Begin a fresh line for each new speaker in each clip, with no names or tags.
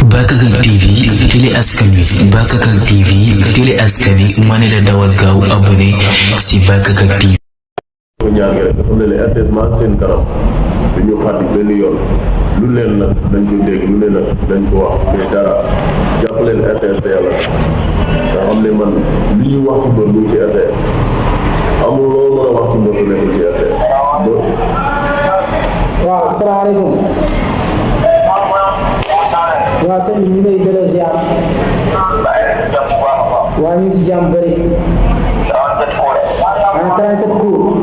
Bakakak TV télé askan wi Bakakak TV télé askan wi ma ne la dawal gaaw abonné si Bakakak TV.
ko ñaan rek dafa mel ni RTS maa seen kanam dañu fàtte benn yoon lu leen nag dañ ko dégg lu leen nag dañ ko wax mais dara jàpp leen RTS te yàlla nga xam ne man li ñu wax ci mbër mu ci RTS amul loolu mën a wax ci mbër bu nekkul ci RTS.
waaw asalaamaaleykum. waaw sëñ bi ñu ngi lay delloo ziar. waaw ñu ngi si jàmm bëri. 37 coups.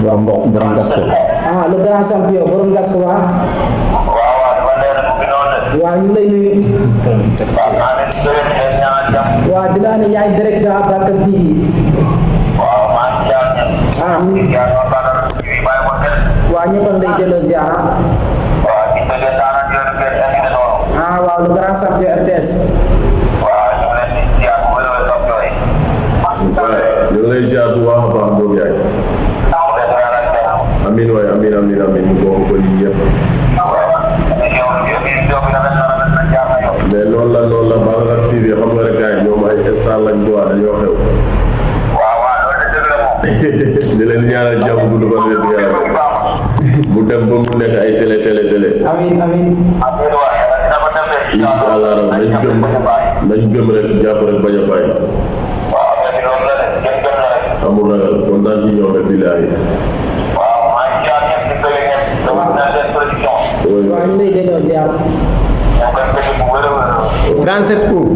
borom gas ko.
Le grand champion borom gas ko waaw. waaw ñu ngi lay nuyu. waaw di la ne yaay direct à Bakakak TV. waaw ñëpp a ngi lay delloo ziar. waaw le grand champion RTS.
ñu ngi lay ziar bu baax a baax boobu yaay. amiin waay amiin ñu bokk ko ñun ñëpp. mais loolu la Bakakak TV xam nga rek gars yi ñoom ay star lañ ko wax dañoo xew. di leen ñaanal jàmm bu du ko wér yàlla mu dem ba mu nekk ay télé.
amiin.
incha allah nañ gëm rek jàpp rek bañ a bàyyi. amul ragal kontaan ci ñoom rek billaahi.
waaw ñu lay delloo ziar.
37 coups.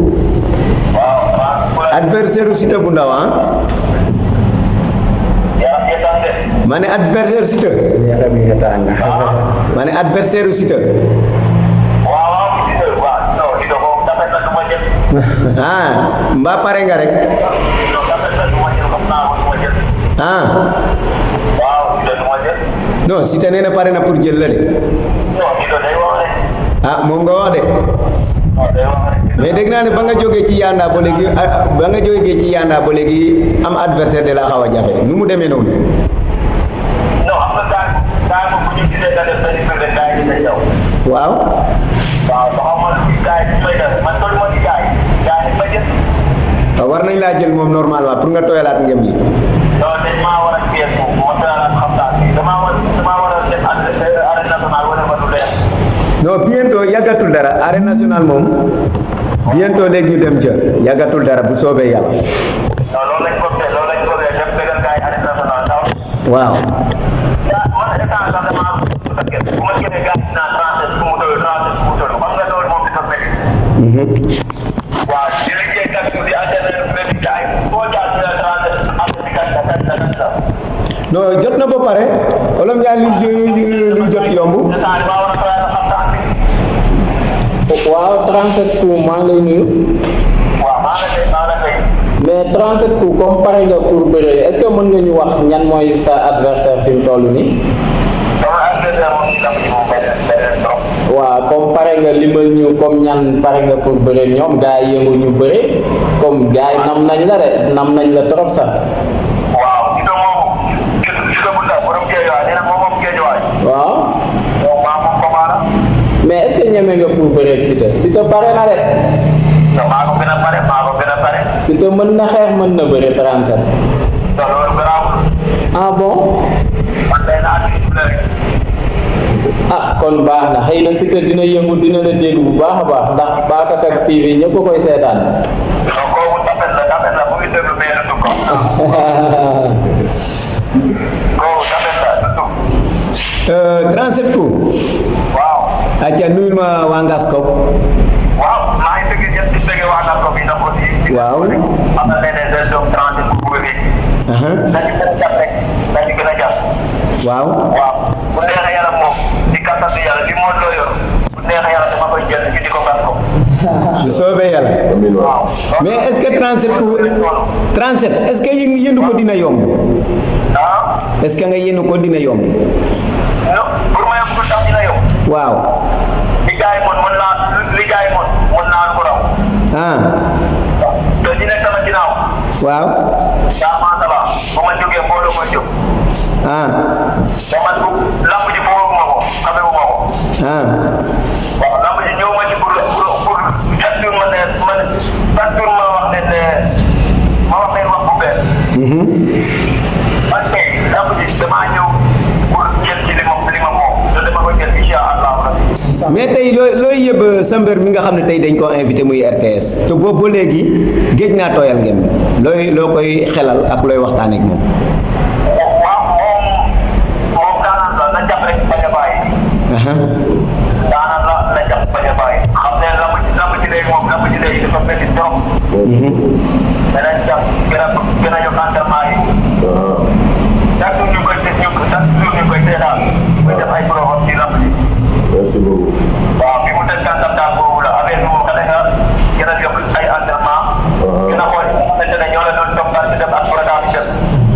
adversaire u Siteu bu ndaw ma ne adversaire Siteu. ma ne adversaire u Siteu. mbaa pare nga rek. non Siteu nee na pare na pour jël la de. moom nga wax de. mais dégg naa ne ba nga jógee ci Yanda ba léegi am adversaire de la xaw a jafe nu mu demee noonu. waaw. war nañ laa jël moom normalement pour nga tooyalaat ngem li. non bientôt yàggatul dara arène nationale moom bientôt léegi ñu dem ca yàggatul dara bu soobee yàlla. waaw. non jot na ba pare wala lu jot yomb.
waaw 37 coups maa ngi lay nuyu. mais 37 coups comme pare nga pour bëre est-ce que mën nga ñu wax ñan mooy sa adversaire fi mu toll nii. waaw comme pare nga limal ñu comme ñan pare nga pour bëre ñoom gars yi yëngu ñu bëre comme gars yi nam nañ la trop sax. waaw. mais est-ce que ñeme nga pour bëre ak Siteu pare na de. Siteu mën na xeex mën na bëre 37. Bon. kon baax na xëy na Siteu dina yëngu dina la dégg bu baax a baax ndax Bakakak TV ñëpp a koy seetaan.
37 coups.
waaw.
acca nuyul ma waa Ngaskop.
waaw maa ngi bëgg ñëpp di bëgg waa Ngaskop yi nag aussi.
waaw.
am na leneen des donc 30 pour bu bëgg. dañu gën a jàpp rek dañu gën a jàpp.
waaw.
waaw bu neexee yàlla moom di kattatu yàlla li moo loo yor bu neexee yàlla dama koy jël ci di ko Ngaskop.
bu soobee yàlla.
waaw.
mais est-ce que 37 coups 37 est-ce que yéenu ko dina yomb. est-ce que nga yéenu ko dina yomb.
non pour ma yomb tax dina yomb.
waaw.
li gars yi mën naa ko raw. te dina sama ginnaaw.
waaw.
yaa ma saba ba ma jógee mbooloo ma jóg. te man lamb ji foofu ma ko xamee wu ma ko. waaw lamb ji ñëw ma ci pour
looy yëb sa mbër mi nga xam ne tey dañ koo invité muy RTS te boobu ba léegi géej naa tooyal ngeen loo koy xelal ak looy waxtaan ak moom.
waaw moom daanaka la na jàpp rek bañ a bàyyi. daanaka la jàpp bañ a bàyyi. xam ne lamb ci léegi moom lamb ci léegi dafa métti trop. danañ jàpp gën a yokk entraînement yi. chaque jour ñu koy seetaan. muy def ay programme ci lamb ji.
merci beaucoup.
waaw bi mu teg kàttan daal boobu la affaire bi moom xanaa nga gën a yokk ay entraînement. gën a xool xamante ne ñoo la doon toog daal di def ak programme bi def.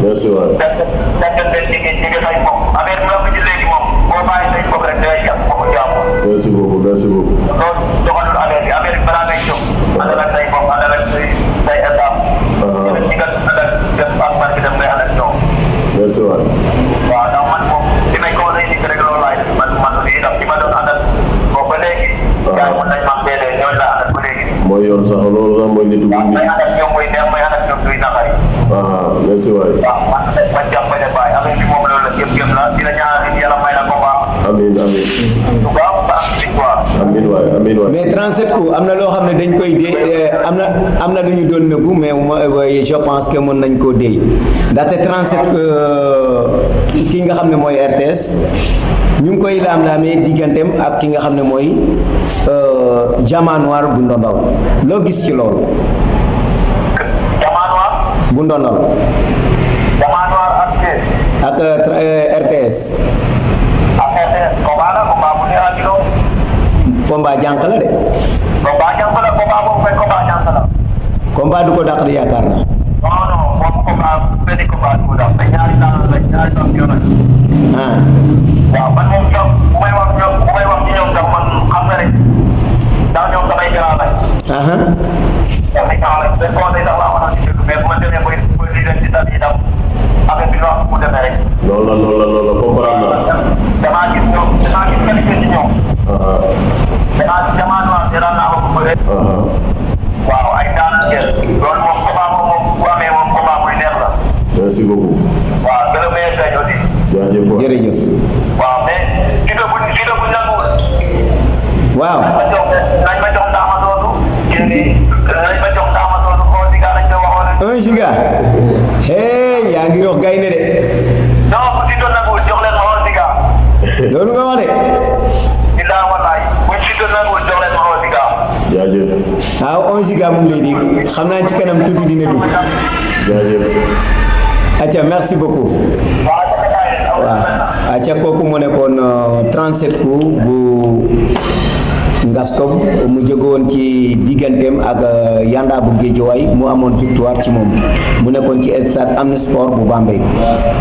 merci waay.
def leen jigéen say bopp affaire bi lamb ji léegi moom boo bàyyi say bopp rek day yàq bopp jàmm.
merci beaucoup merci beaucoup.
loolu doxalul affaire bi balaa ngay jóg. àndal ak say bopp àndal ak say état. ñi nga àndal def ak barke dem ngay ànd ak ñoom.
merci waay.
waaw ndax man moom li may conseillé nit rek loolu laay def man aussi itam ci ma doon àndal boobu ba léegi. gars yi mën nañ ma seede ñooñu la àndal ba léegi.
mooy yoon sax loolu sax mooy nitu
waaw
nit.
may ànd ak ñoom muy neex may ànd ak ñoom duy naqari.
merci waay.
waaw man jàpp bañ a bàyyi affaire bi moom loolu la gëm-gëm la dina ñaanal yàlla may la ko baax.
amiin amiin.
bu baax ba am victoire.
amiin waay amiin waay.
mais 37 coups am na loo xam ne dañ koy dee am na lu ñu doon nëbbu mais je pense que mën nañ koo déy ndaxte 37 ki nga xam ne mooy RTS ñu ngi koy laam-laamee digganteem ak ki nga xam ne mooy Diamant Noir bu Ndondol loo gis ci loolu.
Diamant Noir.
bu Ndondol.
Diamant Noir ak
RTS.
ak RTS combat la combat bu neex a juróom.
combat jànq la de.
combat jànq la combat boobu mooy combat jànq la.
combat du ko dàq di yaakaar na.
non non moom combat benn combat du ko dàq mais ñaari champion la. waaw man moom ñoom bu may wax ci ñoom sax man xam nga rek ndax ñoom damay gëlaat lañ. damay gëlaat lañ te conseil sax laa waxoon ci dëgg mais bu ma demee ba li leen ci dal itam affaire bi wax bu demee rek.
loolu la comprendre naa.
damaa gis qualité ci ñoom. Diamant Noir seetaan naa ko bu bëre. waaw ay daanaka jël loolu moom combat moom bu amee moom combat buy neex la.
merci beaucoup.
waaw que le meilleur gagne aussi.
jaajëf waay.
jërëjëf.
waaw mais si que buñ nanguwul.
waaw.
nañ ma jox ndaama soosu. nañ ma jox ndaama soosu koo si gaa lañ ko waxoon.
1 giga. hey yaa ngi rox gaynde de.
non bu si doon nanguwul jox leen ma 1 giga.
loolu nga wax de.
dinaa wallaay buñ si doon nanguwul jox leen ma 1 giga.
jaajëf.
waaw 1 giga mu ngi lay dégg xam naa ci kanam tuuti dina dugg.
jaajëf.
acca merci beaucoup. waaw acca kooku mu nekkoon 37 coups bu Ngaskom mu jógoon ci digganteem ak Yanda bu Géejawaay mu amoon victoire ci moom mu nekkoon ci stade Amni Sport bu Bambey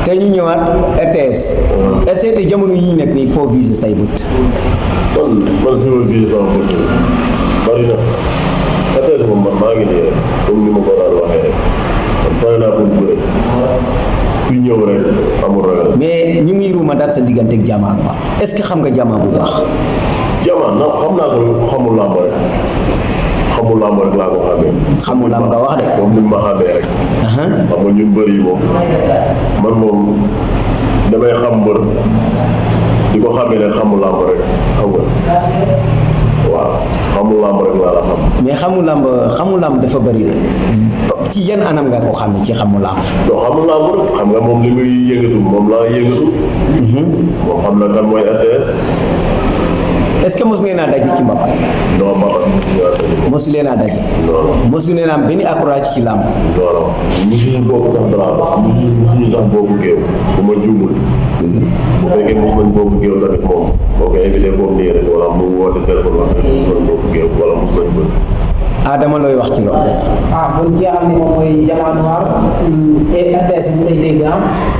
tey ñu ñëwaat RTS ST jamono yi ñu nekk nii foo viser say bët.
man fi ma visé sama bët bari na RTS moom man maa ngi nii rek comme ni ma ko daan waxee rek man pare naa pour bëre ku ñëw rek amul ragal.
mais ñu ngi ruuma daal sa diggante ak Diamant Noir est-ce que xam nga Diamant bu baax.
Diamant na xam naa ko xamul làmb rek laa ko xamee.
xamul làmb nga wax de.
moom ni ma xamee rek. xam nga ñu bëri moom man moom damay xam mbër di ko xamee ne xamul làmb rek xam nga waaw xamul làmb rek laa la xam.
mais xamul làmb dafa bëri de ci yan anam nga ko xamee ci xamul làmb.
donc xamul làmb rek xam nga moom li muy yëngatu moom laa yëngatu. moom xam na kan mooy RTS.
est-ce que mos ngeen a daje ci mbapat.
non mbapat
mosu leen a daje. mosu leen a am benn accroche ci làmb.
non mosuñu bokk sax dara mosuñu sax bokk géew bu ma juumul. bu fekkee mos nañ bokk géew tamit moom boo ko invité boobu nii rek wala mu woote téléphone wax nañ mos nañ bokk géew wala mos nañ bëgg.
Adama looy wax ci loolu.
bon ki nga xam ne moom mooy Diamant Noir RTS bu lay dégg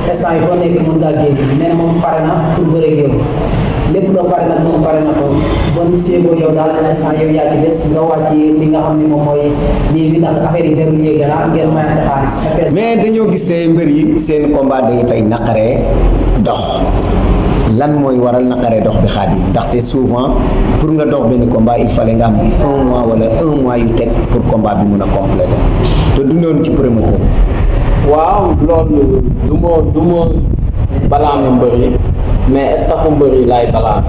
instant yi foo nekk mën ngaa génn nee na moom pare na pour bëre ak yow lépp loo pare nag moom pare na ko bon suivre yow daal instant yow yaa ci des nga wàcc li nga xam ne moom mooy lii bi ndax affaire yi jarul yéeg ngeen mayante xaalis.
mais dañoo gis seen mbër yi seen combat day fay naqaree dox lan mooy waral naqaree dox bi Xaadim ndaxte souvent pour nga dox benn combat il fallait nga am 1 mois wala 1 mois yu teg pour combat bi mun a compléter te du noonu ci promoteur.
waaw loolu du ma balaame mbër yi mais staffu mbër yi laay balaame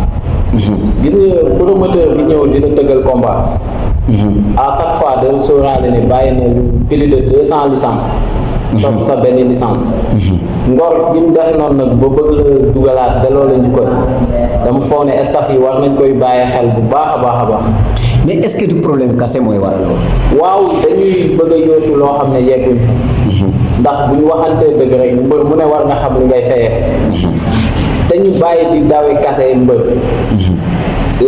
gis nga promoteur bi ñëw dina tëggal combat à chaque fois de sóoraale ne bàyyi na plus de 200 licences topp sa benn licence ngor gi mu def noonu nag ba bëgg la dugalaat delloo la njukkal dama foog ne staff yi war nañ koy bàyyi xel bu baax a baax a baax
mais est-ce que du problème kase mooy waral loolu.
waaw dañuy bëgg a yóotu loo xam ne yegguñ fa ndax bu ñu waxantee dëgg rek mbër mu ne war nga xam li ngay fayee dañu bàyyi di dawe kase mbër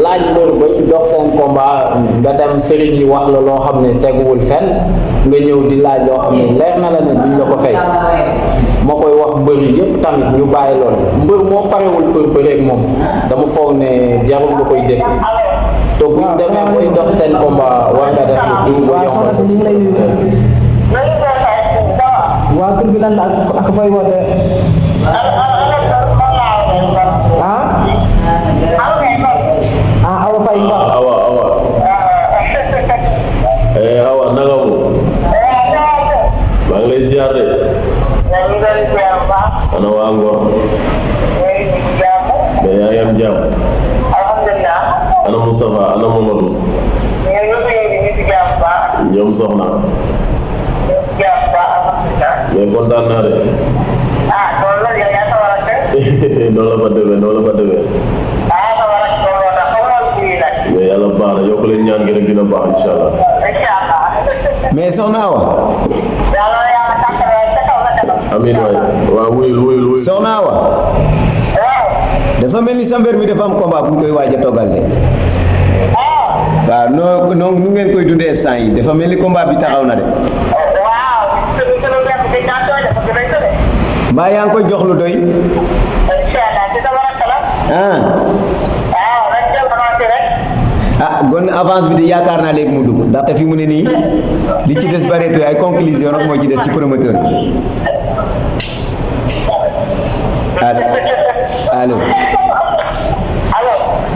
laaj mbër ba ñu dox seen combat nga dem sëriñ yi wax la loo xam ne teguwul fenn nga ñëw di laaj loo xam ne leer na la ne duñ la ko fay moo koy wax mbër yi yépp tamit ñu bàyyi loolu mbër moo parewul për bëreeg moom dama foog ne jarul nga koy dégg te bu ñu demee koy dox seen combat war nga def lu dul ba
waaw soxna si ñu ngi lay nuyu waaw tur bi lan la ak fay woote Awa Faye Ngor
awa awa naka mu maa ngi lay ziar de ana waa Ngor mais yaa ngi am jàmm ana Moustapha ana Mamadou ñoom soxna mais kontaan naa de noonu la fa demee mais yàlla baax na yokk leen ñaan gi rek dina baax incha allah.
mais soxna Awa.
amiin waay waaw wuyul.
soxna Awa. dafa mel ni sa mbër mi dafa am combat bu ñu koy waaj a toggal de. waaw non nu ngeen koy dundee instant yi dafa mel ni combat bi taxaw na de. mbaa yaa ngi koy jox lu doy. gon avance bi de yaakaar naa léegi mu dugg ndaxte fi mu ne nii li ci des bareetu ay conclusion nag moo ci des ci promoteur bi allo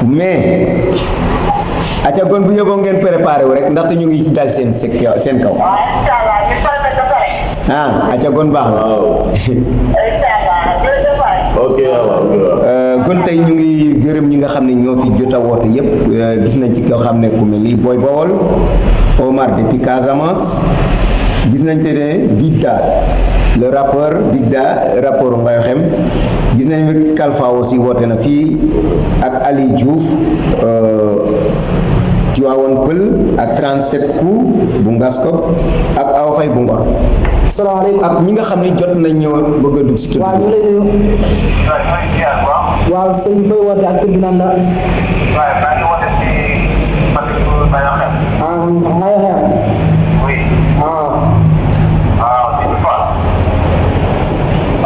mais acca gon bu yóbboo ngeen préparé wu rek ndaxte ñu ngi ci dal seen kaw acca gon baax na
ok waaw
kon tey ñu ngi gërëm ñi nga xam ne ñoo fi jot a woote yépp gis nañ ci koo xam ne ku mel ni Boy Bawol Omar depuis Casamance gis nañ te ne Bigda le rappeur Bigda rappeur Ngayoxem gis nañ Kalfa aussi woote na fii ak Ali Diouf Tivaouane Peul ak 37 coups bu Ngaskop ak Awa Faye bu Ngor
salaamaaleykum
ak ñi nga xam ne jot nañ ñëw bëgg a dugg si tur
waaw ñu lay nuyu waaw sëñ bi fay woote ak tur bi nan la Ngayoxem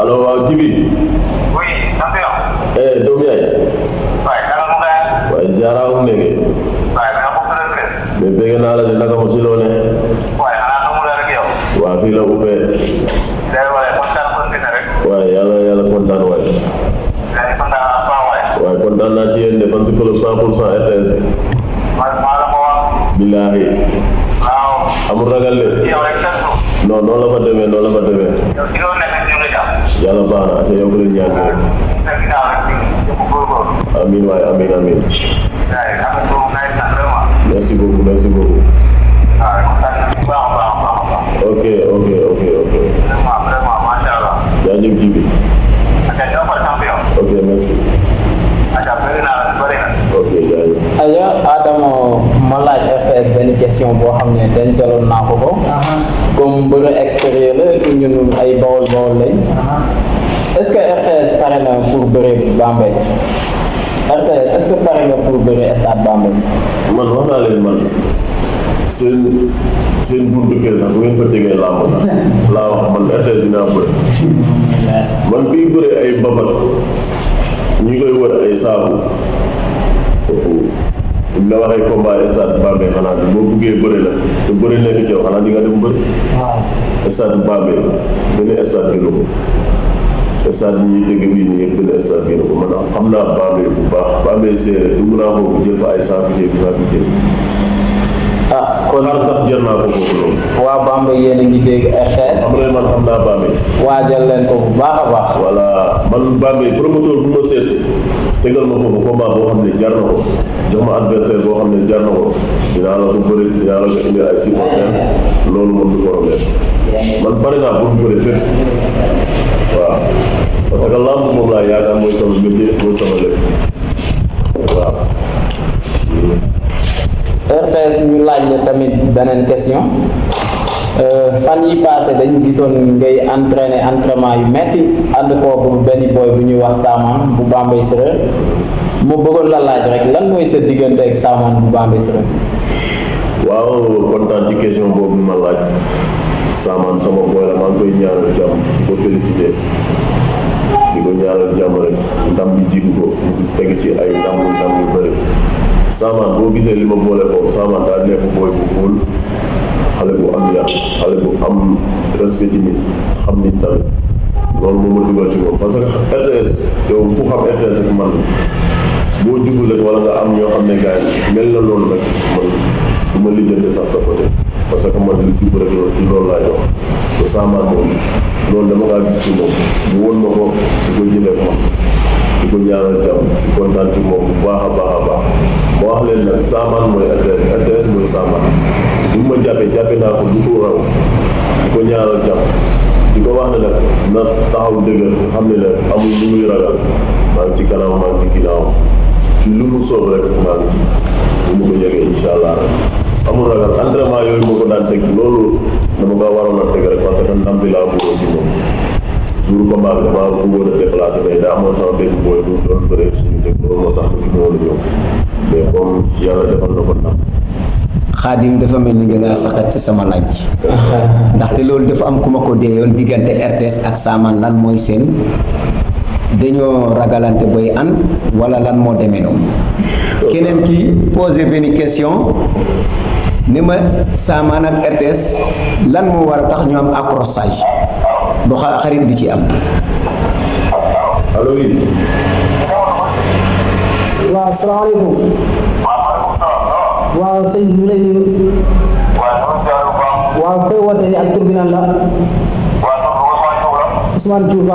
allo waaw Jibi doom yaay waaye ziaraawu ndege mais bëgg naa la de naka mo si loo ne waaw fii la ubbee waaye yàlla kontaan waaye kontaan naa ci yéen de fan si club 100% RTS billaahi amul ragal leen non noonu la fa demee yàlla baax na te yow ko leen ñaan rek amiin waaye amiin merci beaucoup ok jaajëf Jibi ok merci ok jaajëf
aya Adama ma laaj RTS benn question boo xam ne dencaloon naa ko comme bëgg extérieur la ñun ay bawol lañ est-ce que RTS pare na pour bëre Bambey RTS est-ce que pare nga pour bëre stade Bambey
man wax naa leen man seen buntu kër sax bu ngeen fa tegee làmb sax laa wax man RTS dinaa bëre man kuy bëre ay mbabat ñu koy wër ay saabu buñ la waxee combat stade Bambey xanaa boo buggee bëre la te bëre nekk ci yow xanaa di nga dem bëre stade Bambey benn stade gënu ko stade yi ñuy dégg fii nii yëpp benn stade gënu ko man xam naa Bambey bu baax Bambey séeréer dugg naa foofu jël fa ay saaku ceeb xar sax jër naa ko foofu noonu.
waa Bambey yéen a ngi dégg RTS.
xam nga man xam naa Bambey.
waajal leen ko bu baax a baax.
voilà man Bambey promoteur bu ma seet si tegal ma foofu combat boo xam ne jar na ko jox ma adversaire boo xam ne jar na ko dinaa la ko bëri dinaa la ko indi ay supporters loolu moom du problème man pare naa pour bëri fépp waaw parce que lamb moom laa yaakaar mooy sama métier mooy sama lépp waaw.
RTS ñu laaj la tamit beneen question fan yi passé dañu gisoon ngay entraînement yu metti ànd kooku benn boy bu ñuy wax Saman bu Bambey Sereer mu bëggoon la laaj rek lan mooy sa diggante ak Saman bu Bambey Sereer.
waaw kontaan ci question boobu ma laaj Saman sama boy la maa ngi koy ñaanal jàmm di ko féliciter di ko ñaanal jàmm rek ndam bi jigu ko teg ci ay ndam yu bëri Saman boo gisee li ma boole ko Saman daa nekk booy bu cool xale bu am yar xale bu am respect ci nit xam nit tamit loolu moo ma dugal ci moom parce que RTS yow ku xam RTS ak man boo jubul rek wala nga am ñoo xam ne gars yi mel na loolu rek man du ma lijjante sax sa côté parce que man lu jub rek ci loolu laay dox te Saman moom loolu dama kaa gis ci moom mu won ma ko di ko jëlee ma di ko ñaanal jàmm di kontaan ci moom bu baax a baax a baax moo wax leen nag Saman mooy RTS mooy Saman bu ma jàppee naa ko du ko raw di ko ñaanal jàmm di ko wax ne nag na taxaw dëgër xam ne nag amul lu muy ragal maa ngi ci kanam maa ngi ci ginnaaw ci lu mu soob rek maa ngi ci bu ma ko yëgee incha allah rek amul ragal entraînement yooyu moo ko daan teg loolu dama ko waroon a teg rek parce que ndam bi laa bëggoon ci moom jour combat bi damaa bëggoon a déplacé mais daa amoon sama benn booy bu doon bëre suñu dëkk loolu moo tax mu ci mënoon a ñëw mais comme yàlla defal na ko ndam.
Xaadim dafa mel ni nga saxat ci sama laaj ndaxte loolu dafa am ku ma ko deeyoon diggante RTS ak Saman lan mooy seen dañoo ragalante boy an wala lan moo demee noonu keneen ki posé benn question ni ma Saman ak RTS lan moo war a tax ñu am accrochage ba xarit di ci am.
allo oui.
waaw asalaamaaleykum. waaw sëñ bi ñu lay nuyu. waaw fay woote ak tur bi nan la. Ousmane Diouf.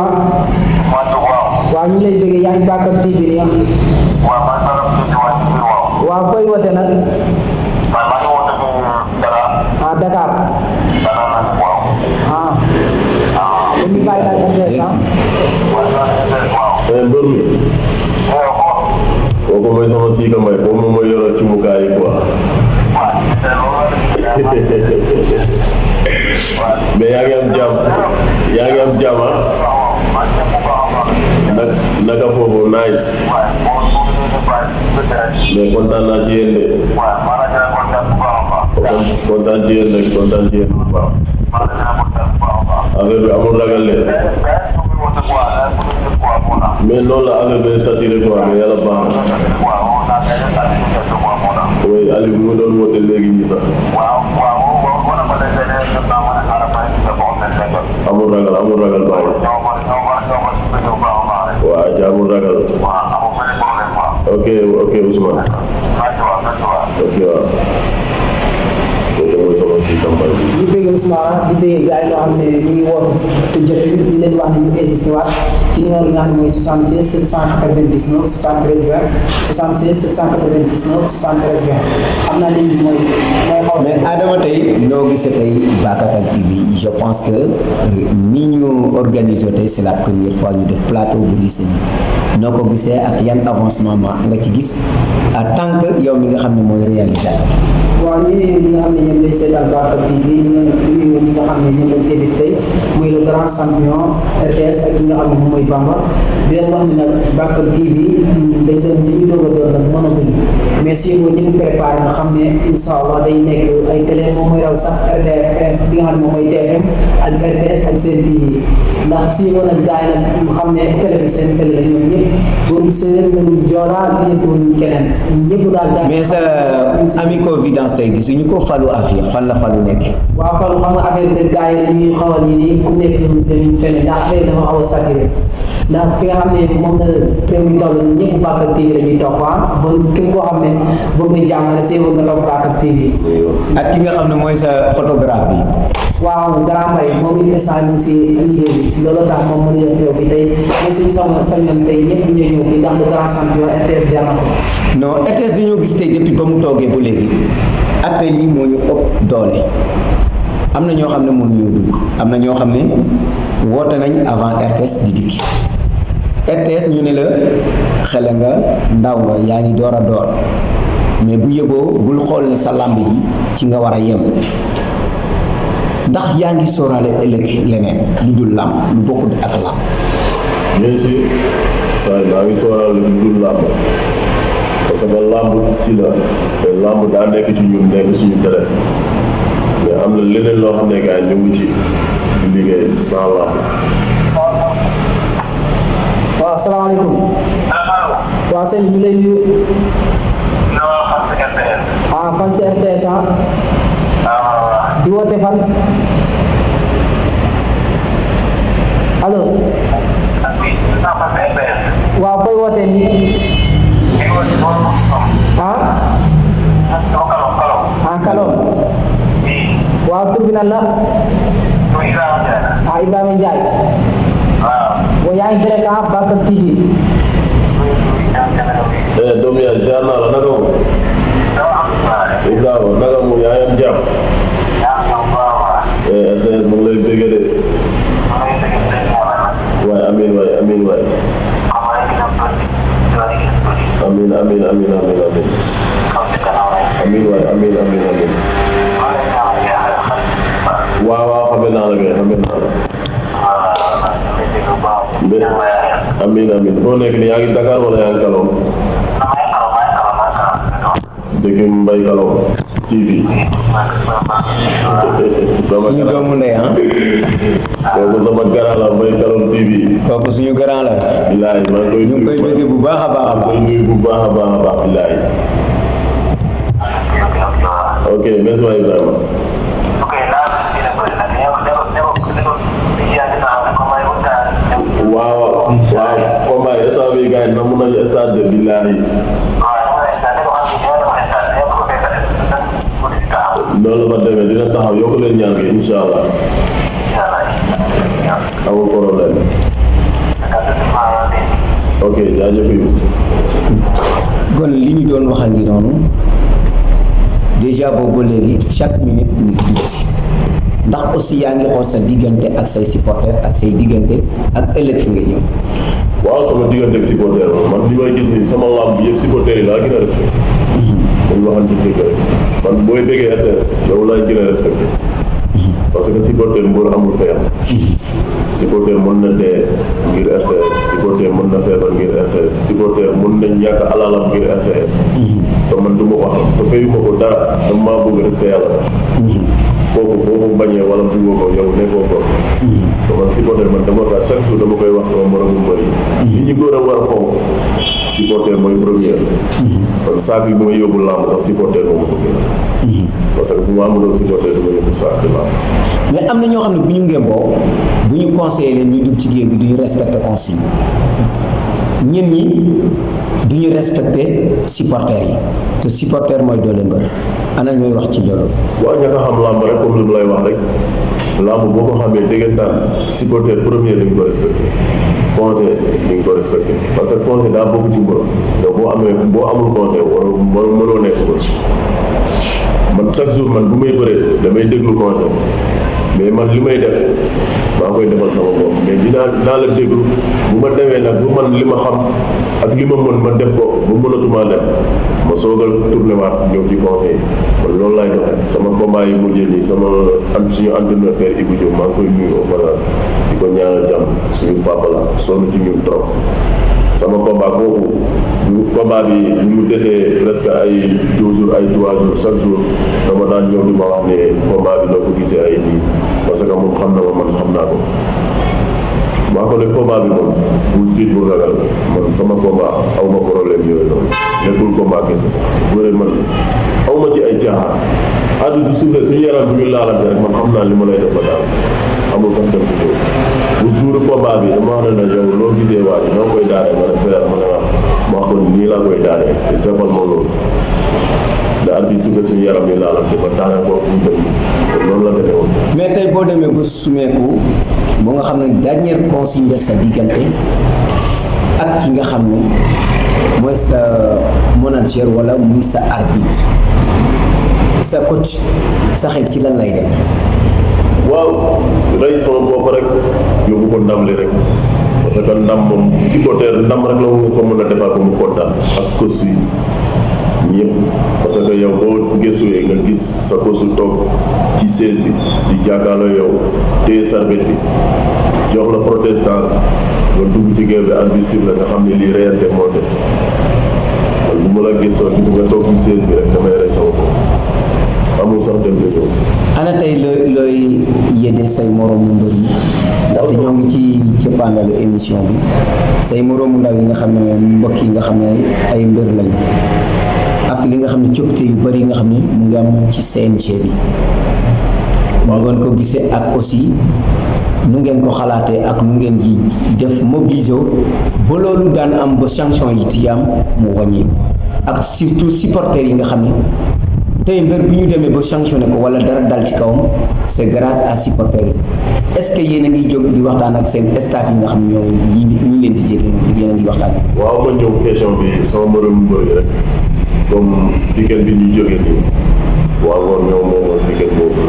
waaw ñu lay bëggee yaa ngi Bakar TV nii ah. waaw fay woote nag. ah Dakar. ah. dañuy bàyyi daal RTS ah.
mbër mi. kooku mooy sama siika mbay boobu moom mooy yoroon ci mukaay yi quoi mais yaa ngi am jàmm naka foofu nice mais kontaan naa ci yéen de kontaan ci yéen rek kontaan ci yéen bu baax affaire bi amul ragal leen mais noonu la affaire bi saturé quoi mais yàlla baax na oui Aliou mu doon woote léegi nii sax amul ragal baax na waaw ca amul ragal ok Ousmane ok waaw mooy sama si campagne
di bëgg Ousmane di bëgg gars yi nga xam ne ñu ngi woote te jot ñu leen wax ne ñu insisté waat ci numéro bi nga xam ne mooy 76 799 73 20 76 799 73 20 xam naa léegi mooy xaw
mais Adama tey noo gisee tey Bakar TV je pense que ni ñu organisé tey c'est la première fois ñu def plateau bu lycée noo ko gisee ak yan avancement ma nga ci gis en tant que yow mi nga xam ne mooy réalisateur.
waaw ñi nga xam ne ñoom lay seetaan Bakar TV ñi nga xam ne ñoom lañ invité tey muy le grand champion RTS ak ñi nga xam ne moom mooy Bamba di leen wax ne nag Bakar TV dañuy doog a doon nag mënaguñ mais si boo ñu préparé nga xam ne incha allah day nekk ay télé moom mooy raw sax RTF bi nga xam ne moom mooy TFM ak RTS ak seen TV ndax si boo nag gars yi nag ñu xam ne télé bi seen télé la ñoom ñëpp boobu séeréer lañu joolaa lientuwuñ keneen ñëpp daal gars
mais sa ami Covidence tey gisuñu ko Fallou Afia fan la Fallou nekk.
waaw Fallou xam nga affaire bi gars yi dañuy xaw a nii ku nekk dañuy fenn ndax affaire dafa xaw a saturé ndax fi nga xam ne moom la réew mi toll ñëpp Bakar TV la ñuy topp ba képp koo xam ne ne bëgg nga jàmm rek see bëgg nga topp Bakar TV.
ak ki nga xam ne mooy sa photographe bi.
waaw grand mbay moom it instant bi si liggéey bi loolu tax moom mën a teew fii tey mais suñu sañoon tey ñëpp ñooy ñëw fii ndax le grand champion RTS jar na ko.
non RTS dañoo gis tey depuis ba mu toogee ba léegi appel yi moo ñu ëpp doole am na ñoo xam ne mënuñoo dugg am na ñoo xam ne woote nañ avant RTS di dikki RTS ñu ne la xele nga ndaw nga yaa ngi door a door mais bu yëboo bul xool ne sa làmb ji ci nga war a yem ndax yaa ngi sóoraale ëllëg leneen lu dul làmb lu bokkul ak làmb.
bien sûr saa maa ngi sóoraale lu dul làmb parce que làmb si la te làmb daa nekk ci ñun nekk suñu deret mais am na leneen loo xam ne gars yi ñu ngi ci di liggéey sans làmb.
waaw asalaamaaleykum. waaw sëñ bi ñu lay nuyu. fan si RTS di woote fan. allo. waaw fooy wootee nii. Kalom. waaw tur bi nan la. Ibrahima Ndiaye. waaw yaa ngi direct Bakar TV.
doom yaa ziar naa la naka mu. Ibrahima naka mu yaa ngi am jàmm. RTS mu ngi lay bëgg de. waay amiin waay amiin waay. amiin amiin amiin amiin amiin. amiin waay amiin amiin amiin. waaw waaw xame naa la kay xame naa la. amiin amiin foo nekk nii yaa ngi Dakar wala yaa ngi Kalom. dëgg Mbaye Kalom TV.
suñu doomu ndey
kooku sama grand la Mbaye Kalom TV.
kooku suñu grand la.
bilaay maa ngi koy
ñu ngi koy bëgg bu baax a baax a baax.
koy nuyu bu baax a baax a baax bilaay. ok merci waay Ibrahima. waaw waaw combat instant bii gars yi namu nañu stade de bilaay. loolu la fa demee dina taxaw yokk leen ñaan gi incha allah. amul problème. ok jaajëf yi.
kon li ñu doon wax a ngi noonu déjà boobu ba léegi chaque minute ñu dugg si ndax aussi yaa ngi xool sa diggante ak say supporters ak say diggante ak ëllëg fi nga jëm.
waaw sama diggante ak supporter man li may gis ni sama lamb bi yëpp supporter yi laa gën a respecté. dañ waxante dëgg rek man booy déggee RTS yow laay gën a respecté. parce que supporter mbër amul feebar. supporter mën na dee ngir RTS supporter mën na feebar ngir RTS supporter mën na ñàkk alalam ngir RTS. te man du ma ko xam te fayuma ko dara dama maa bëgg rek te yàlla tax. kooku boo ko bañee wala buggoo ko yow nekkoo ko. te man supporter man dama ko chaque jour dama koy wax sama moromu mbër yi. li ñu gën a war a fonk supporter mooy première. kon saak bi bu ma yóbbu làmb sax supporter moo ma ko gën. parce que bu ma amuloon supporter du ma yóbbu saak ci làmb.
mais am na ñoo xam ne bu ñu ngemboo bu ñu conseillé leen ñu dugg ci géej gi du ñu respecté consigne ñen ñi du ñu respecté supporters yi te supporter mooy doole mbër ana ñooy wax ci loolu.
waaw ña nga xam làmb rek comme li mu lay wax rek làmb boo ko xamee déggantaan supporter premier dañ ko respecté conseil dañ ko respecté parce que conseil daa bokk ci mbër te boo amul conseil mënoo nekk mbër man chaque jour man bu may bëree damay déglu conseil mais man li may def maa koy defal sama bopp mais dinaa la déglu bu ma demee nag bu man li ma xam ak li ma mën ma def ko bu mënatumaa def ma soogal tourné waat ñëw ci conseil man loolu laay doxee sama combat yi mujjee nii sama suñu entraîneur père Ibou Diop maa ngi koy nuyu au passage di ko ñaanal jàmm suñu papa la sonn ci ñun trop sama combat kooku combat bi ñu mu desee presque ay 2 jours ay 3 jours chaque jour dama daan ñëw di ma wax ne combat bi noo ko gisee ay nii parce que moom xam na ma man xam naa ko maa ko ne combat bi moom bul tiit bu ragal man sama combat aw ma problème yooyu noonu nekkul combat kese sax bëre man aw ma ci ay caaxaan addu du suufle suñu yaram bu ñu laalante rek man xam naa li ma lay def ba daal amul sax dem ci ñëw bu jour combat bi dama wax ne yow loo gisee waa ji noo koy daaree ma ne ma wax ko nii laa koy daanee te jàppal ma loolu da at bi suba suñu yaram yi laalante ba daanee ko fu mu dem te loolu la demee woon.
mais tey boo demee ba sumeeku ba nga xam ne dernière consigne sa diggante ak ki nga xam ne mooy sa manager wala muy sa arbitre sa coach sa xel ci lan lay dem.
waaw rey sama bopp rek yóbbu ko ndam li rek parce que ndam moom supporter ndam rek la mu ko mën a defar ko mu kontaan ak coach yi ñëpp parce que yow boo gëstuwee nga gis sa coach toog ci siège bi di jàkkaarloo yow téye sarbet bi jox la protestant nga dugg ci géew bi arbitre la nga xam ne lii reyante moo des man bu ma la gëstoo gis nga toog ci siège bi rek damay rey sama bopp amul sax dem de ñëw.
ana tey looy yedde say moroomu mbër yi ndaxte ñoo ngi ci cëppaandalu émission bi say moroomu ndaw yi nga xam ne mbokk yi nga xam ne ay mbër lañu ak li nga xam ne coppite yu bari yi nga xam ne mu ngi am ci CNG bi mu ngeen ko gisee ak aussi nu ngeen ko xalaatee ak nu ngeen ji def mobiliser ba loolu daan am ba sanction yi ci am mu wàññeeku ak surtout supporters yi nga xam ne tey mbër bi ñu demee ba sanctionné ko wala dara dal ci kawam c'est grâce à supporters yi est-ce que yéen a ngi jóg di waxtaan ak seen staff yi nga xam ne ñoo ñu leen di jege yéen a ngi waxtaan ak.
waaw ma ñëw question bi sama moromu mbër yi rek comme weekend bi ñu jógee nii waaw woon ñoom moomoon weekend boobu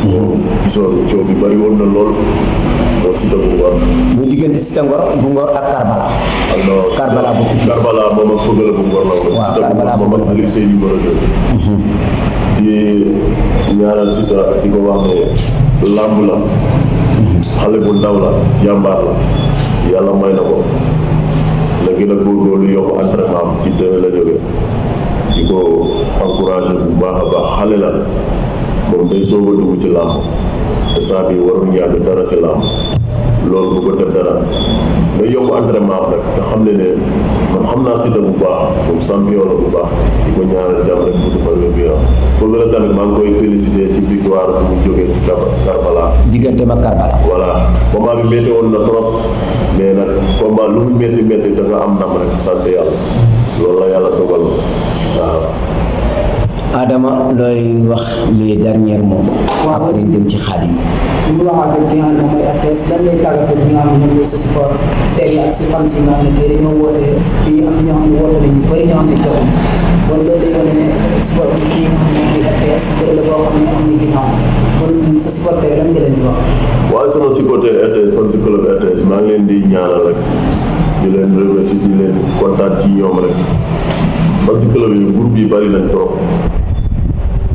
noonu. gisoon coow bi bari woon na lool moo Siteu bu Ngor.
muy diggante Siteu bu Ngor ak Karbala.
alors
Karbala bu Pikine.
Karbala moom ak Fëgala bu Ngor la woon.
waaw Karbala bu
moom ak Aliou Seye numéro 2. di ñaanal Siteu di ko wax ne làmb la. xale bu ndaw la jàmbaar la yàlla may na ko la gën a góorgóorlu yokk entraînement am ci dëgg la jógee di ko encouragé bu baax a baax xale la moom day soog a dugg ci làmb instant bi warul yàgg dara ci làmb loolu bu ko def dara day yokk entraînement am rek te xam ne man xam naa Siteu bu baax moom champion la bu baax di ko ñaanal jàmm rek bu defal wér gu yaram foog la tamit maa ngi koy félicité ci victoire bu mu jógee ci Karbala.
diggante ma Karbala.
voilà combat bi métti woon na trop mais nag combat lu mu métti da nga am ndam rek sant yàlla loolu la yàlla dogal waaw.
Adama looy wax les derniers mots. après ñu dem ci Xaadim.
ñu waxaat rek ki nga xam ne moom mooy RTS lan lay tàggatoo bi nga xam ne ñoom ñooy sa support tey ak si fan si nga xam ne tey dañoo woote fii am ñoo xam ne woote nañu bëri ñoo xam ne joxe kon loolu day wane ne support bi kii nga xam ne mooy RTS bëri la boo xam ne am na ginnaaw kon sa supporter lan nga leen di wax.
waaye sama supporter RTS fan si club RTS maa ngi leen di ñaanal rek di leen remercier di leen kontaan ci ñoom rek fan si club yi groupe yi bari nañ trop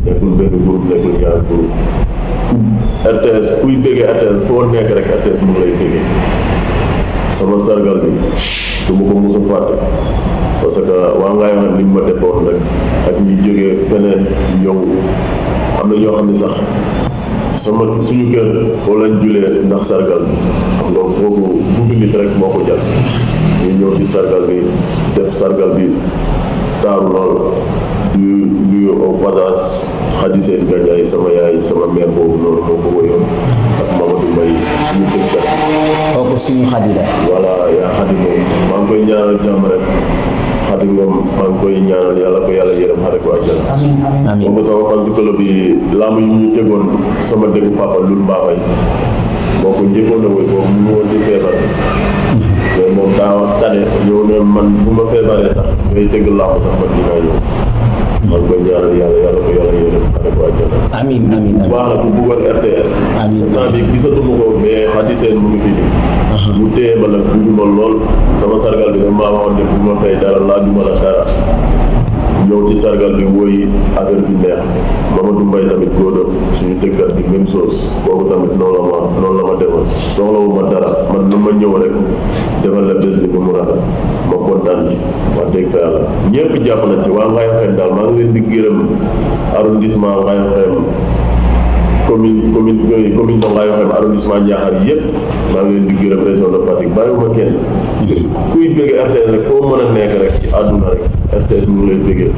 nekkul benn groupe nekkul ñaari groupe fu RTS kuy bëggee RTS foo nekk rek RTS mu ngi lay bëggee sama sargal bi du ma ko mos a fàtte parce que waa ngaa yoo xam ni ma defoon rek ak ñuy jógee feneen ñëw am na ñoo xam ne sax suñu kër foo lañ julee ndax sargal bi xam nga kooku bugg nit rek moo ko jar ñu ñëw di sargal bi def sargal bi taaru lool du nuyu au passage Khady Sène Gandiaye sama yaay sama mère boobu noonu moo ko woyoon ak Mamadou Mbaye suñu dëkkat
kooku suñu Khady la.
voilà yaa Khady moom maa ngi koy ñaanal jàmm rek Khady moom maa ngi koy ñaanal yàlla ko yàlla yërëm xare ko àjjana
amiin
moom sama fan si club bi laamu yi ñu tegoon sama dëkku papa Lul Mbaabay moo ko njëkkoon a woy boobu mu woon ci feebar mais moom daa tane ñëw ne man bu ma feebaree sax ngay tëgg làmb sax man dinaa ñëw maa ngi koy ñaanal yàlla ko yàlla yërëm xare ko àjjana
amiin amiin
bu baax na ku bëggoon RTS
amiin
instant bi gisatuma ko mais Khady Sène mu ngi fi nii mu téye ma nag bugguma lool sama sargal bi dama waxoon ne bu ma fay dara laajuma la dara ñëw ci sargal bi woy affaire bi neex Mamadou Mbaye tamit góor suñu dëkkat bi même chose kooku tamit noonu la ma defoon soxlawuma dara man na ma ñëw rek defal la bés bi ba mu rafet ma kontaan ci wax dëgg fa yàlla ñëpp jàpp nañ ci waa Ngaye Xeem daal maa ngi leen di gërëm arrondissement Ngaye Xeem commune de Ngaye Xeem arrondissement Niakhar yëpp maa ngi leen di gërëm région de Fatick bàyyiwuma kenn kuy bëgg RTS rek foo mën a nekk rek ci àdduna rek RTS mu ngi lay bëggee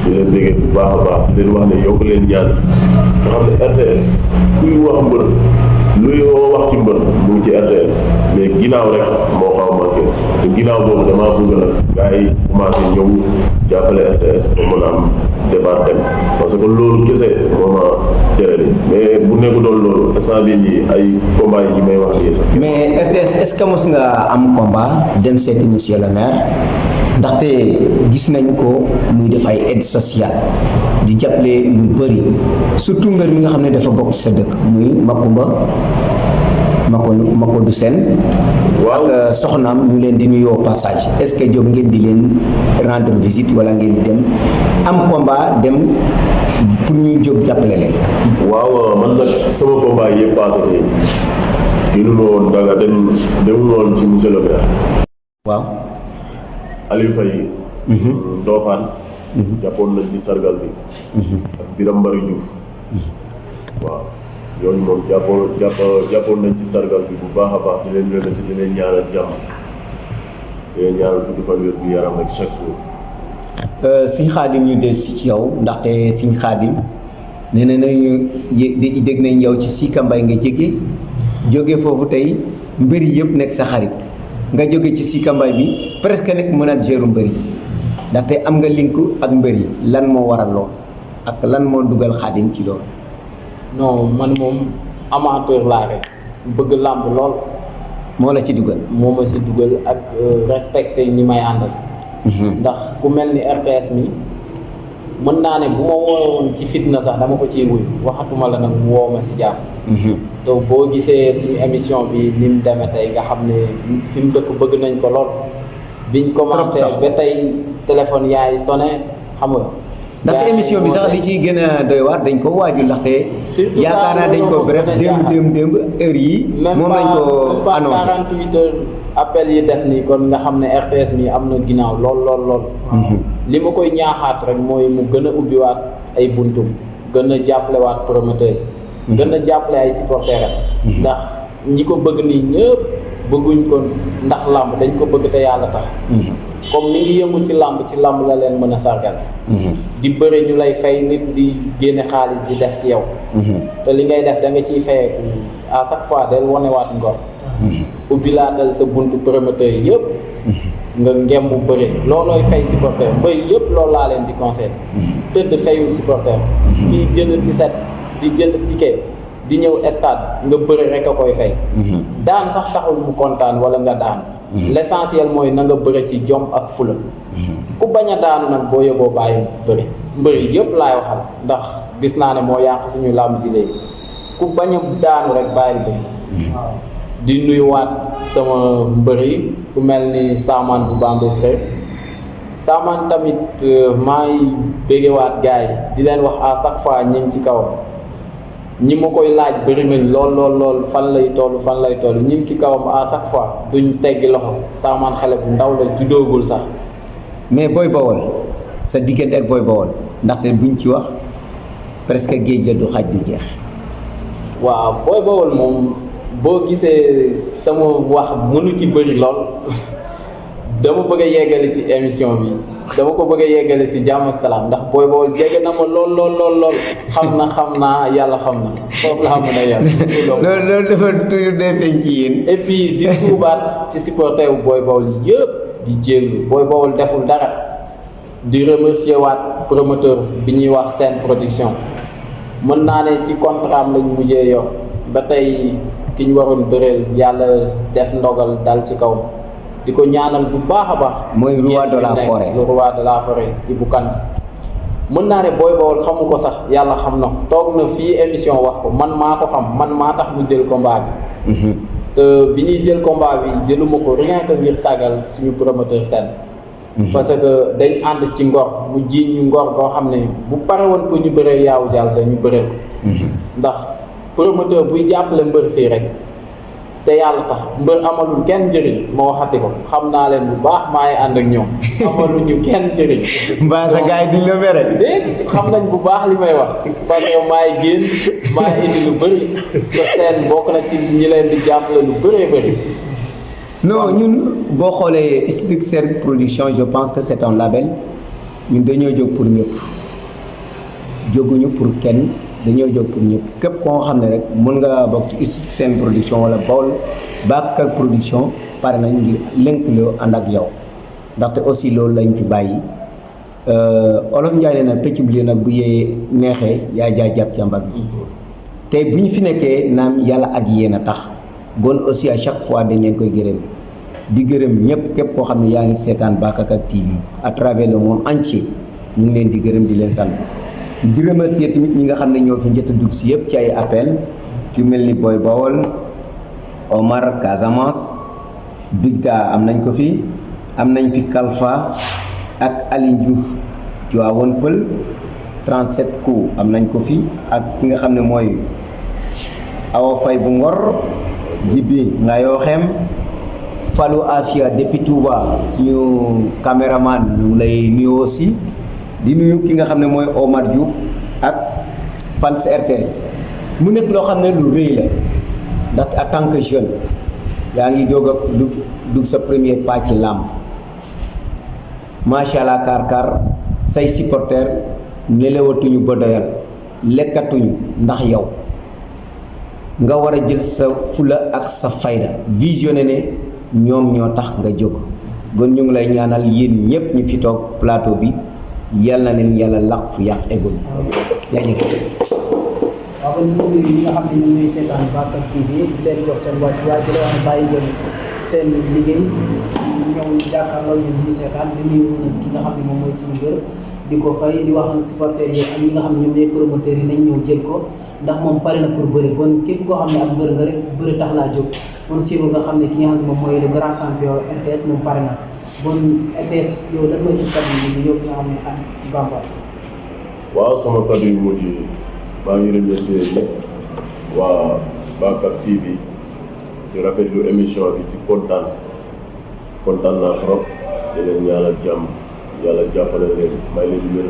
di leen bëggee bu baax a baax di leen wax ne yokk leen ñaan nga xam ne RTS kuy wax mbër luy wax ci mbër mu ngi ci RTS mais ginnaaw rek moo xaw a manqué te ginnaaw boobu damaa bëgg nag gars yi commencé ñëw jàppale RTS pour mën a am débat dem parce que loolu kese moo ma tere ni mais bu nekku doon loolu instant bii nii ay combat yi may wax nii sax.
mais RTS est-ce que mos nga am combat dem seeti monsieur le maire ndaxte gis nañ ko muy def ay aide sociale di jàppale lu bëri surtout mbir mi nga xam ne dafa bokk sa dëkk muy Makodou Sène
waaw
ak soxnaam ñu leen di nuyoo passage est-ce que jóg ngeen di leen rendre visite wala ngeen dem am combat dem pour ñu jóg jàppale leen.
waaw man nag sama combat yëpp passé nii génnul woon danga demul woon ci monsieur le maire.
waaw.
Aliou Faye Ndofane jàppoon nañ ci sargal bi ak Biram Mbari Diouf waaw yooyu moom jàppoon nañ ci sargal bi bu baax a baax di leen remercier di leen ñaanal jàmm di leen ñaanal tudd fan wér bu yaram rek chaque jour.
Sëñ Xaadim ñu del si ci yow ndaxte Sëñ Xaadim nee nañu dégg nañ yow ci Sika Mbaye nga jóge foofu tey mbëri yëpp nekk sa xarit nga jóge ci Sika Mbaye bi presque nekk manager mbëri ndaxte am nga link ak mbëri lan moo waral lool ak lan moo dugal Xaadim ci loolu.
non man moom amateur laa rek bëgg làmb lool.
moo la ci dugal.
moo ma si dugal ak respecté ñi may àndal. ndax ku mel ni RTS mi mën naa ne bu ma woowoon ci fitna sax dama ko ciy wuy waxatuma la nag mu woo ma si jàmm. te boo gisee suñu émission bi ni mu demee tey nga xam ne fi mu dëkk bëgg nañ ko lool. biñ commencé ba tey téléphone yaay sonné xam nga.
ndaxte émission bi sax li ciy gën a doy waar dañ ko waajul ndaxte. yaakaar naa dañ ko bref démb heure yi moom lañ ko annoncé
même pas 48 heures appel yi def nii kon nga xam ne RTS mi am na ginnaaw lool. li ma koy ñaaxaat rek mooy mu gën a ubbiwaat ay buntum gën a jàppalewaat promoteur gën a jàppale ay supporters ndax ñi ko bëgg nii ñëpp bëgguñ ko ndax làmb dañ ko bëgg te yàlla tax. comme ni ngi yëngu ci làmb la leen mën a sargal. di bëre ñu lay fay nit di génne xaalis di def ci yow. te li ngay def da nga ciy fayeeku à chaque fois del wonewaat ngor. ubbi laatal sa buntu promoteur yi yëpp. nga ngem bu bëre loolooy fay supporter mbay yëpp loolu laa leen di conseil tëdd fayul supporter. kii jënd tiset di jënd ticket di ñëw stade nga bëre rek a koy fay. daan sax taxul mu kontaan wala nga daan. l'essentiel mooy na nga bëre ci jom ak fula. ku bañ a daanu nag boo yóbboo bàyyi bëri mbëri yëpp laay waxal ndax gis naa ne moo yàq suñu làmb ji léegi ku bañ a daanu rek bàyyi bëri. di nuyuwaat sama mbëri ku mel ni Saamaan bu Bambey Saamaan tamit maa ngi béggewaat gars yi di leen wax à chaque fois ñi ngi ci kawam ñi ma koy laaj bëri nañ lool fan lay toll ñi ngi ci kawam à chaque fois duñ teggi loxo Saamaan xale bu ndaw la juddoogul sax.
mais Boy Baol sa diggante ak Boy Baol ndaxte buñ ci wax presque géej la du xaaj du jeex.
waaw Boy Baol moom boo gisee sama wax mënu ci bëri lool dama bëgg a yeggale ci émission bi dama ko bëgg a yeggale ci jàmm ak salaam ndax Boy Baol jege na ma lool xam naa yàlla xam na foofu laa mën a yàlla.
loolu dafa toujours day feeñ ci yéen.
et puis di tuubaat ci supporter wu Boy Baol yëpp di jéeglu Boy Baol deful dara di remercier waat promoteur bi ñuy wax Sen Production mën naa ne ci contrat am lañ mujjee yor ba tey ki ñu waroon bëreel yàlla def ndogal dal ci kaw di ko ñaanal bu baax a baax.
mooy roi de la forêt
le roi de la forêt Ibou Kane mën naa ne Boy Baol xamu ko sax yàlla xam na ko toog na fii émission wax ko man maa ko xam man maa tax mu jël combat bi. te bi ñuy jël combat bi jëluma ko rien que ngir sagal suñu promoteur Sen. parce que dañ ànd ci ngor mu jiiñ ñu ngor boo xam ne bu pare woon pour ñu bëree yaawu jàll sax ñu bëree ko. ndax promoteur buy jàppale mbër fii rek te yàlla tax mbër amalul kenn njëriñ ma waxati ko xam naa leen bu baax maa ngi ànd ak ñoom amaluñu kenn njëriñ.
mbaa sa gars yi duñ la mere.
dégg xam nañ bu baax li may wax parce que maay génn maa indi lu bëri te Sen bokk na ci ñi leen di jàppale lu bëri.
non ñun boo xoolee Sen Production je pense que c'est un label ñun dañoo jóg pour ñëpp jóguñu pour kenn dañoo jóg pour ñëpp képp koo xam ne rek mën nga bokk ci seen production wala Baol Bakar production pare nañ ngir lëkkaloo ànd ak yow ndaxte aussi loolu lañ fi bàyyi olof Njaay nee na pecc bu nag bu yee neexee yaa jaay jàpp ci mbagg tey bu ñu fi nekkee naam yàlla ak yéen a tax bon aussi à chaque fois dañ leen koy gërëm di gërëm ñëpp képp koo xam ne yaa ngi seetaan Bakar TV à travers le monde entier ñu ngi leen di gërëm di leen sant di remercier tamit ñi nga xam ne ñoo fi njëkk a dugg si yëpp ci ay appel ki mel ni Boy Baol Omar Casamance Bigda am nañ ko fi am nañ fi Kalfa ak Aline Diouf Tivaouane Peulh 37 coups am nañ ko fi ak ki nga xam ne mooy Awa Faye bu Ngor Jibi nga yoo xem Fallou Afia depuis Touba suñu caméraman ñu ngi lay nuyu aussi di nuyu ki nga xam ne mooy Omar Diouf ak fans RTS mu nekk loo xam ne lu rëy la ndax en tant que jeune yaa ngi doog a dugg sa premier pas ci làmb macha allah kar say supporters nelewatuñu ba doyal lekkatuñu ndax yow nga war a jël sa fula ak sa fayda visionné ne ñoom ñoo tax nga jóg kon ñu ngi lay ñaanal yéen ñëpp ñu fi toog plateau bi yal na leen yàlla laq fu yàq egul yaa ngi
waaw kon ñu ngi ñi nga xam ne ñoom ñooy seetaan Bakar TV di leen jox seen wàccuwaay di la wax bàyyi ngeen seen liggéey ñëw jàkkaarloo ñun ñu seetaan di nuyu nag ki nga xam ne moom mooy suñu gër di ko fay di wax nag supporters yi ak ñi nga xam ne ñoom ñooy promoteurs yi nañ ñëw jël ko ndax moom pare na pour bëri bon képp koo xam ne ak mbër nga rek bëri tax laa jóg bon siiw nga xam ne ki nga xam ne moom mooy le grand champion RTS moom pare na bon RTS yow lan mooy si kàddu yi yow nga xam ne ak Bamba.
waaw sama kàddu yu mujj maa ngi remercier ñëpp waa Bakar TV di rafetlu émission bi di kontaan naa trop di leen ñaanal jàmm yàlla jàppale leen may leen wér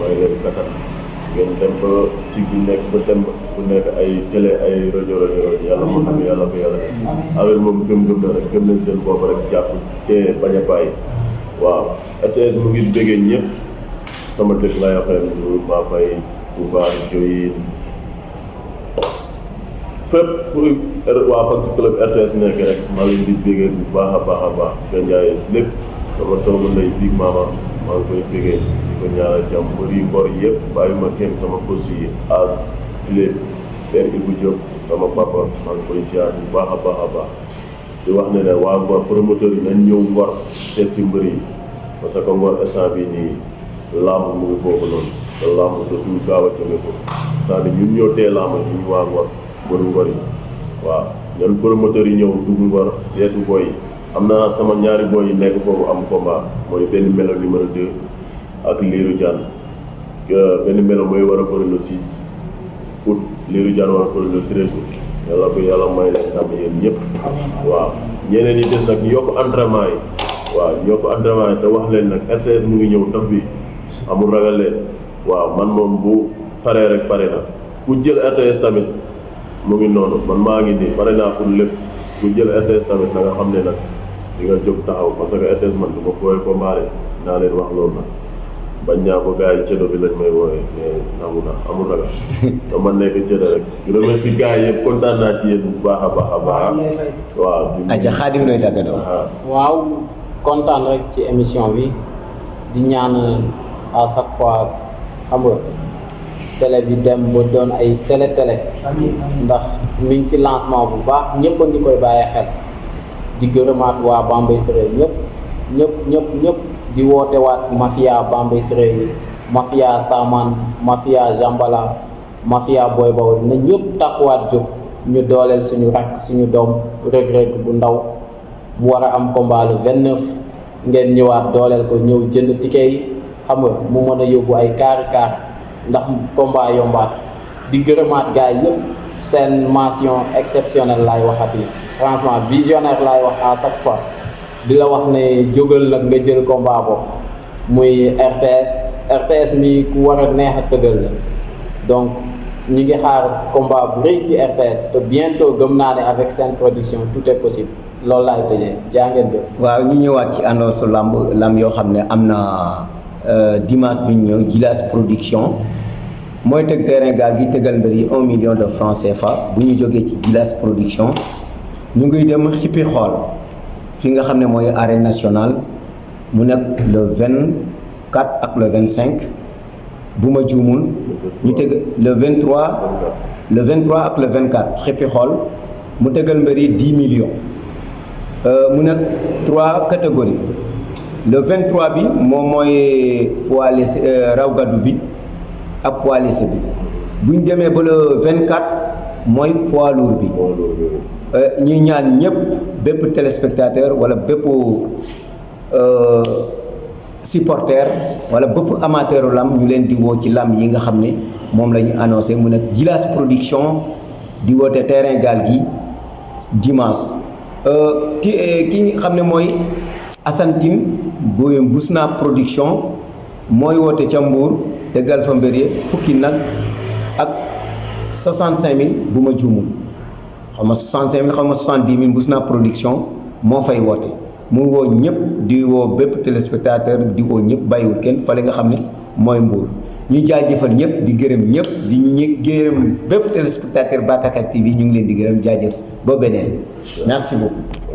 may leen kattan ngeen dem ba si bu nekk ba dem bu nekk ay télé ay rajo yàlla moo xam ne yàlla ko yàlla def avec moom gëm-gëm la rek gëm leen seen bopp rek jàpp te bañ a bàyyi waaw RTS mu ngi bëggee ñëpp sama dëkk lay waxee ñu maa fay Touba Diohine fépp pour waa fan si club RTS nekk rek maa leen di bëggee bu baax a baax ganjaay lépp sama doomu ndey Big Mama maa ngi koy bëggee di ko ñaanal jàmm mbëri Ngor yëpp bàyyi ma kenn sama boss yi As Philippe Père Ibou Diop sama papa maa ngi koy ziar bu baax a baax di wax ne waa Ngor promoteur yi nañ ñëw Ngor seet si mbër yi parce que Ngor instant bi nii lamb mu ngi foofu noonu te lamb dootul gaaw a jóge ko instant bi ñun ñoo tee lamb ñu waa Ngor mbëru Ngor yi waaw ñun promoteurs yi ñëw dugg Ngor seetu boy yi am na sama ñaari boy yi nekk foofu am combat mooy benn melo numéro 2 ak Lirou Diane benn melo mooy war a bëri le 6 août Lirou Diane war a bëri le 13 août yàlla ko yàlla may leen xam yéen ñëpp waaw ñeneen ñi des nag ñu yokk entraînement yi waaw ñu yokk entraînement yi te wax leen nag RTS mu ngi ñëw dof bi amul ragal leen waaw man moom bu paree rek pare na ku jël RTS tamit mu ngi noonu man maa ngi nii pare naa pour lépp ku jël RTS tamit na nga xam ne nag di nga jóg taxaw parce que RTS man du ma fooyee ko mbaale naa leen wax loolu nag bañ naa ko gars yi cëdo bi lañ may wooyee mais nangu naa amul ragal te man nekk cëdo rek di remercier gars yi yëpp kontaan naa ci yéen bu baax a baax waaw
aca Xaadim looy tàggatoo
waaw kontaan rek ci émission bi di ñaan à chaque fois xam nga télé bi dem ba doon ay télé ndax mi ngi ci lancement bu baax ñëpp a ngi koy bàyyi xel di gërëmaat waa Bambey Sereer ñëpp di woote waat mafia Bambey Sereer yi mafia Saman mafia Jambala mafia Boy Baol na ñëpp takkuwaat jóg ñu dooleel suñu rakk suñu doom Reug bu ndaw mu war a am combat le 29 ngeen ñëwaat dooleel ko ñëw jënd ticket yi xam nga mu mën a yóbbu ay kaar ndax combat yombaat di gërëmaat gars yi yëpp seen mention exceptionnelle laay waxati franchement visionnaire laay wax à chaque fois di la wax ne jógal nag nga jël combat boobu muy RTS mi ku war a neex a tëggal la donc ñi ngi xaar combat bu rëy ci RTS te bientôt gëm naa ne avec seen production tout est possible loolu laay tëjee jaa ngeen jëf.
waaw ñu ñëwaat ci annonce lamb yoo xam ne am na dimanche bi ñu ñëw Djilass production mooy tëgg terrain gaal gi tëggal mbir yi 1 million de francs CFA bu ñu jógee ci Djilass Production ñu ngi dem xippi xool fi nga xam ne mooy arène nationale mu nekk le 24 ak le 25 bu ma juumul ñu tëgg le 23 ak le 24 xippi xool mu tëggal mbir yi 10 millions mu nekk 3 catégories le 23 bi moom mooy poids léger raw gàddu bi ak poids léger bi bu ñu demee ba le 24 mooy poids lourd bi ñu ñaan ñëpp bépp téléspectateur wala bépp supporter wala bépp amateuru lam ñu leen di woo ci lam yi nga xam ne moom la ñu annoncé mu nekk Djilass Production di woote terrain gaal gi dimanche ki nga xam ne mooy Assane Tine bu Busna Production mooy woote ca Mbour te gal fa mbir yi fukki nag ak 65000 bu ma juumul xam nga 65000 xam nga 70000 Busna Production moo fay woote mu woo ñëpp di woo bépp téléspectateur di woo ñëpp bàyyiwul kenn fale nga xam ne mooy Mbour ñu jaajëfal ñëpp di gërëm ñëpp di ñu gërëm bépp téléspectateur Bakakak TV ñu ngi leen di gërëm jaajëf ba beneen merci beaucoup.